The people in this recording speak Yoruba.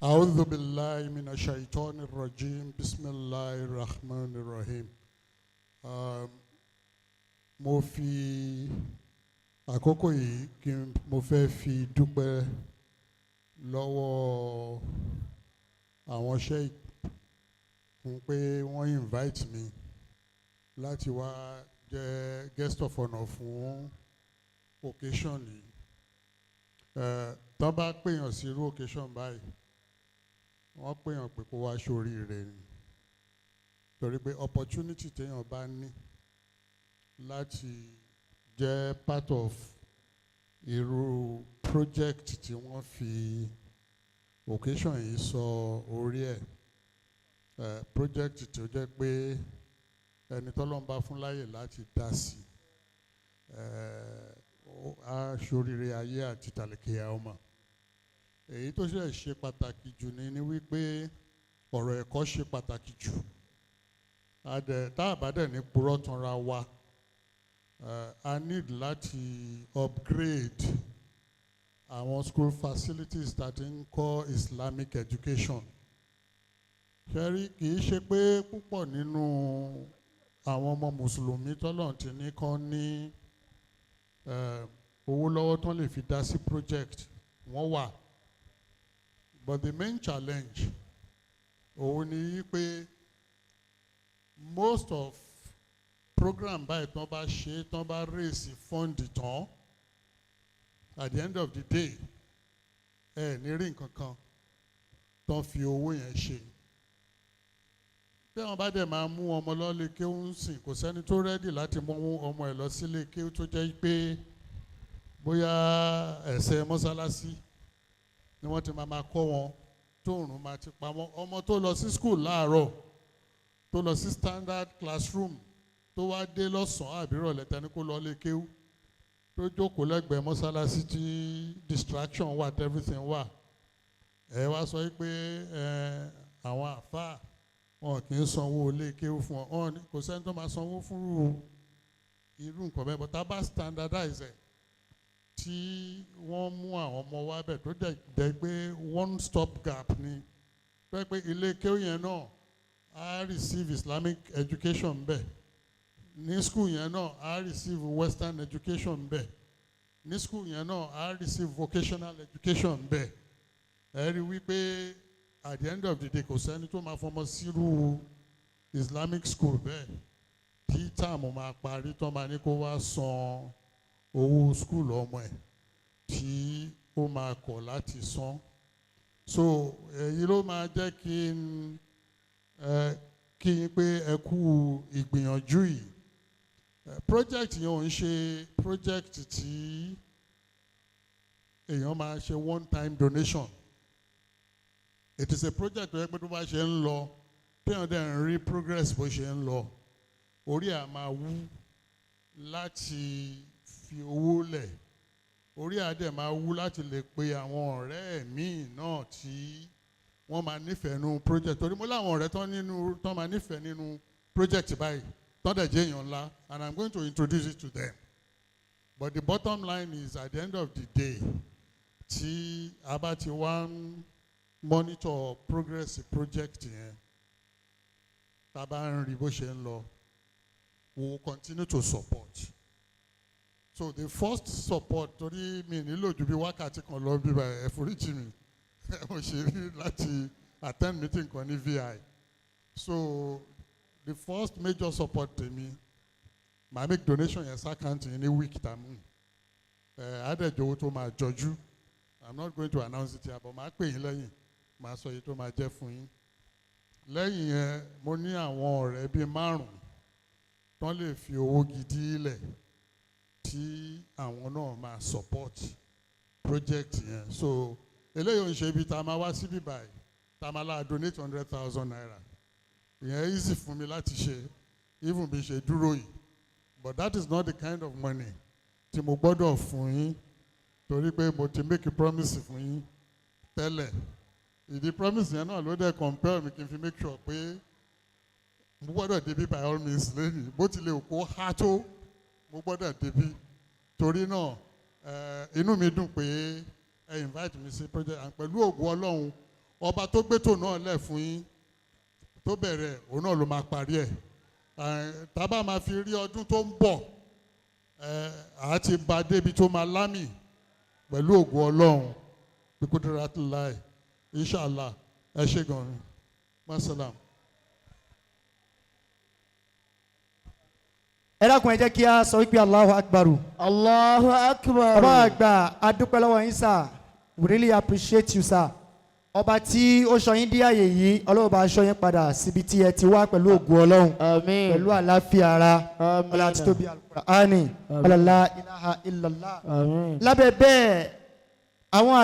أعوذ بالله من الشيطان الرجيم، بسم الله الرحمن الرحيم. Mo fi àkókò yìí kí n mo fẹ́ fi dúpẹ́ lọ́wọ́ àwọn sheikh fún pé wọ́n invite mi láti wá jẹ́ guest of honour fún occasion yìí. Tán bá pèèyàn sí irú occasion báyìí, wọ́n pèèyàn pé kó wá ṣoríire ni, torí pé opportunity téèyàn bá ní láti jẹ́ part of irú project tí wọ́n fi occasion yìí sọ orí ẹ̀, project tí ó jẹ́ pé ẹni tọ́lọ́run bá fún láyè láti dá sí, á ṣoríire ayé àti tàlùkìyámà ọmọ. Èyí tó ṣe ṣe pàtàkì jù ní wípé ọ̀rọ̀ ẹ̀kọ́ ṣe pàtàkì jù. Adẹ̀ tá a bá dẹ̀ ní purọ́ tanra wa, a need láti upgrade àwọn school facilities tá a ti ń kọ́ Islamic education. Ṣẹ́rí, kì í ṣe pé púpọ̀ nínú àwọn ọmọ mùsùlùmí tọ́lọ́run ti ní kán ní owó lọ́wọ́ tán lè fi dá sí project wọ́n wà, but the main challenge òun ni pé most of program báyìí, tán bá ṣe, tán bá raise fund tán, at the end of the day, ẹ ní rí nǹkan kan tán fi owó yẹn ṣe. Bí àwọn bá dẹ̀ máa mú ọmọ lọ́lé kéwú ń sìn, kò sẹ́ni tó ready láti mú ọmọ ẹ̀ lọ sílé kéwú tó jẹ́ pé bóyá ẹ̀sẹ̀ mọ́sálásí ni wọ́n ti máa kọ́ wọn, tóòrùn máa ti pa wọ́n. Ọmọ tó lọ sí school láàárọ̀, tó lọ sí standard classroom, tó wá dé lọ́sàn-án àbí ìrọ̀lẹ́, tẹni kó lọ lé kéwú, tó jókòó lẹ́gbẹ̀ẹ́ mọ́sálásí tí distraction wà, everything wà, ẹ wá sọ pé ẹ àwọn àfáà wọn kì í sanwó ilé kéwú fún ọ. Wọn kò sẹ́ni tó máa sanwó fún irú nǹkan bẹ́ẹ̀. But tá a bá standardize ẹ̀, tí wọ́n mú àwọn ọmọ wa bẹ̀, tó dẹ̀ jẹ́ pé one stop gap ni, tó jẹ́ pé ilé kéwú yẹn náà á receive Islamic education bẹ́ẹ̀, ní school yẹn náà á receive Western education bẹ́ẹ̀, ní school yẹn náà á receive vocational education bẹ́ẹ̀, ẹ rí wípé at the end of the day, kò sẹ́ni tó máa fọmọ sírú Islamic school bẹ́ẹ̀ tí term máa parí tó máa ní kó wá san owó school ọmọ ẹ̀ tí ó máa kọ̀ láti san. So èyí ló máa jẹ́ kí n ẹ kí n pé ẹ kú ìgbìyànjú yìí. Project yẹn ò ń ṣe project tí èèyàn máa ṣe one time donation. It is a project tó yẹ pé tó bá ṣe ń lọ, téèyàn dẹ̀ ń rí progress bó ṣe ń lọ, orí à máa wú láti fi owó lẹ̀, orí à dẹ̀ máa wú láti lè pe àwọn ọ̀rẹ́ míì náà tí wọ́n máa nífẹ̀ẹ́ nínú project, torí mo láwọn ọ̀rẹ́ tán nínú tán máa nífẹ̀ẹ́ nínú project báyìí, tán dẹ̀ jẹ́ èèyàn ńlá, and I'm going to introduce it to them. But the bottom line is, at the end of the day, tí a bá ti wá ń monitor progress project yẹn, tá a bá ń rí bó ṣe ń lọ, we will continue to support. So the first support, torí mi nílò ju bí wákàtí kan lọ bí ẹ foríjì mi, mo ṣe rí láti attend meeting kan ní VI. So the first major support tèmi, màá make donation yẹn sí account yẹn ní week tàmú ẹ àdẹjọ owó tó máa jọjú. I'm not going to announce it here, but màá pè yín lẹ́yìn, màá sọ iye tó máa jẹ́ fún yín. Lẹ́yìn yẹn, mo ní àwọn ọ̀rẹ́ bíi márùn-ún tán lè fi owó gidi lẹ̀ tí àwọn náà máa support project yẹn. So eléyìí ò ń ṣe ibi tá a máa wá síbí báyìí tá a máa láà donate ₦100,000. Ìyẹn easy fún mi láti ṣe, even bí ṣe dúró yìí, but that is not the kind of money tí mo gbọ́dọ̀ fún yín, torí pé mo ti make a promise fún yín tẹ́lẹ̀. Ìdí promise yẹn náà ló dẹ̀ compel mi kí n fi make sure pé mo gbọ́dọ̀ débí by all means lẹ́yìn. Bó tilẹ̀ kó há tó, mo gbọ́dọ̀ débí. Torí náà, inú mi dùn pé ẹ invite mi sí project, and pẹ̀lú ògùn Ọlọ́run. Ọba tó gbétò náà lẹ̀ fún yín tó bẹ̀rẹ̀, òun náà ló máa parí ẹ̀. Tá bá máa fi rí ọdún tó ń bọ̀, à ti ba débi tó máa lámì pẹ̀lú ògùn Ọlọ́run bíkúdúrátìláì, inshallah. Ẹ ṣé gan-an, masalam. Ẹ dákun, ẹ jẹ́ kí a sọ wípé Allahu Akbar. Allahu Akbar. Ọba àgbà, adúpẹ́ lọ́wọ́ yín sir, we really appreciate you, sir. Ọba tí ó sọ yín dí àyè yìí, Ọlọ́run bá sọ yín padà síbi tí ẹ ti wá pẹ̀lú ògùn Ọlọ́run, Àmín. pẹ̀lú àlàáfíà ara. Àmín. Ọlá àti tóbi Al-Qur'ani, Àmín. la ilaha illallah. Àmín. Lábẹ́ bẹ́ẹ̀, àwọn àlùfáà.